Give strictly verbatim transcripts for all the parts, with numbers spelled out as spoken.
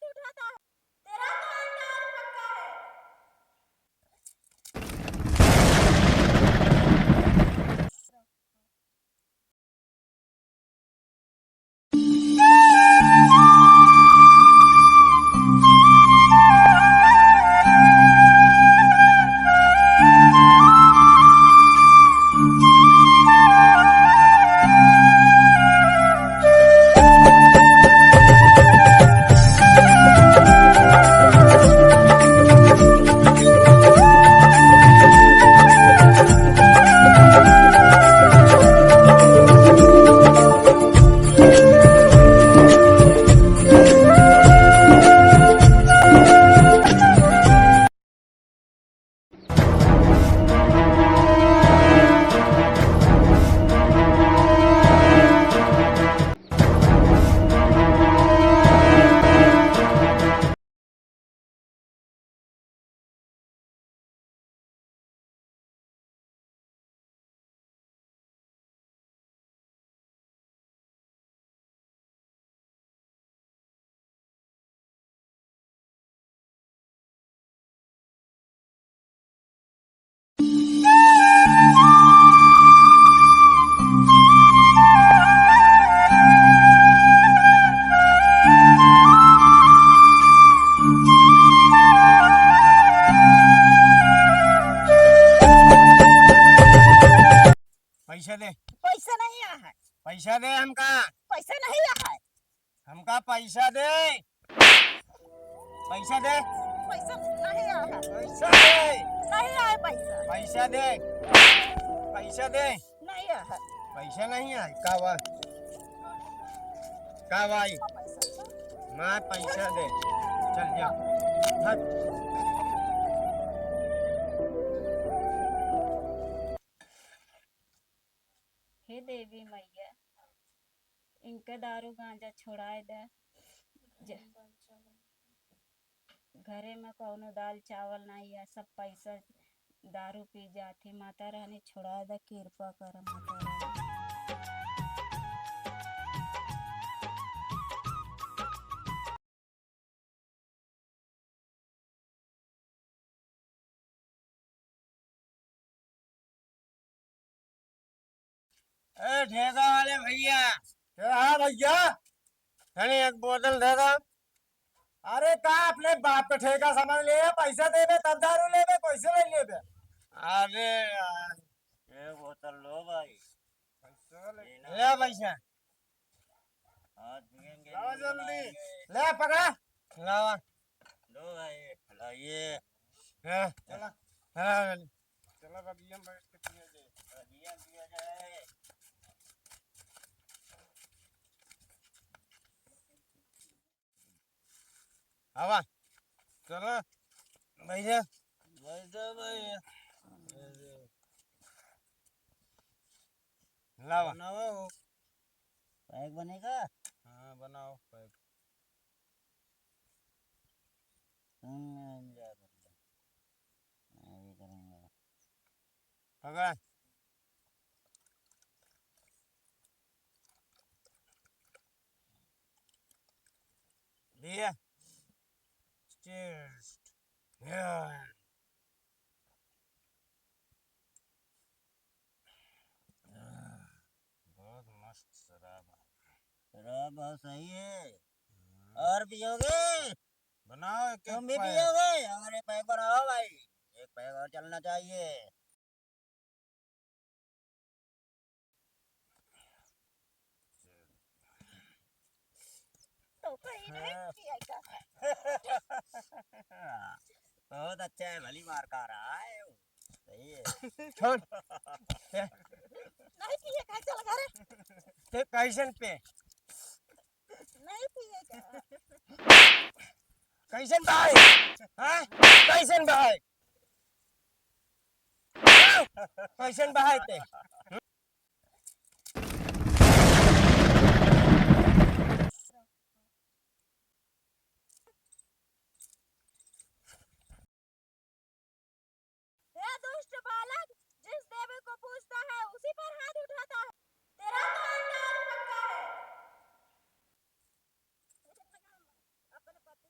उठाता है। तेरा तो अंडा पक्का है। पैसा दे। पैसा नहीं आया है। पैसा दे हमका। पैसा नहीं आया है। हमका पैसा दे। पैसा दे। पैसा नहीं आया है। पैसा दे। नहीं आया पैसा। पैसा दे। पैसा दे। नहीं आया है। पैसा नहीं आया। का बा? का भाई? पैसा। मार पैसा दे। चल जा। हट। हे देवी मैया, इनका दारू गांजा छोड़ाए दे। ज-, घरे में कौनो दाल चावल नाहीं है, सब पैसा दारू पी जात ही। माता रानी छोड़ाए दे, कृपा कर माता रानी। ए ठेका वाले भैया। क्या है भैया? तनी एक बोतल दे दो। अरे का अपने बाप का ठेका समझ ले, पैसा देबे तब दारू लेबे, कैसे ले लेबे? अरे यार। एक बोतल लो भाई। पैसा ले। ले पैसा। हाँ, जिएंगे, लाओ जिएंगे, जल्दी। लाएंगे। ले पकड़ा। लावा। लो भाई, लाइए। हाँ। चला। हाँ। चला, बगिया में बैठ के पिया जाए। बगिया में पिया जाए। आवा। चला। बैठ जा। बैठ जा भाई। लावा। बनावा हो। पैक बनेगा? हाँ, बनाओ पैक। तुम enjoy कर लो। मैं भी करूँगा। पकड़। भैया। Cheers। Yeah। बहुत मस्त शराब है। शराब बहुत सही है। हम्म। और पियोगे? बनाओ एक एक तुम भी पैक। पियोगे? और एक पैक बनाओ भाई, एक पैक और चलना चाहिए। तो कहीं नहीं हाँ। पिएगा। बहुत अच्छा है, भली मार खा रहा है वो। सही है। छोड़। ते नहीं पिएगा, चल घरे। ते कैसन पे? नहीं पिएगा। कैसन भाई? हाँ? कैसन भाई? कैसन भाई ते? हे दुष्ट बालक, जिस देवी को पूजता है, उसी पर हाथ उठाता है। तेरा तो अंडा पक्का है। अपने पति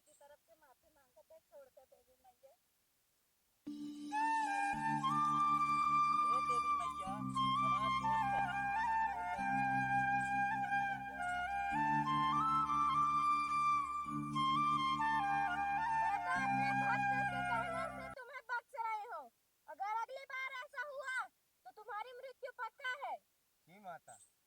जाता।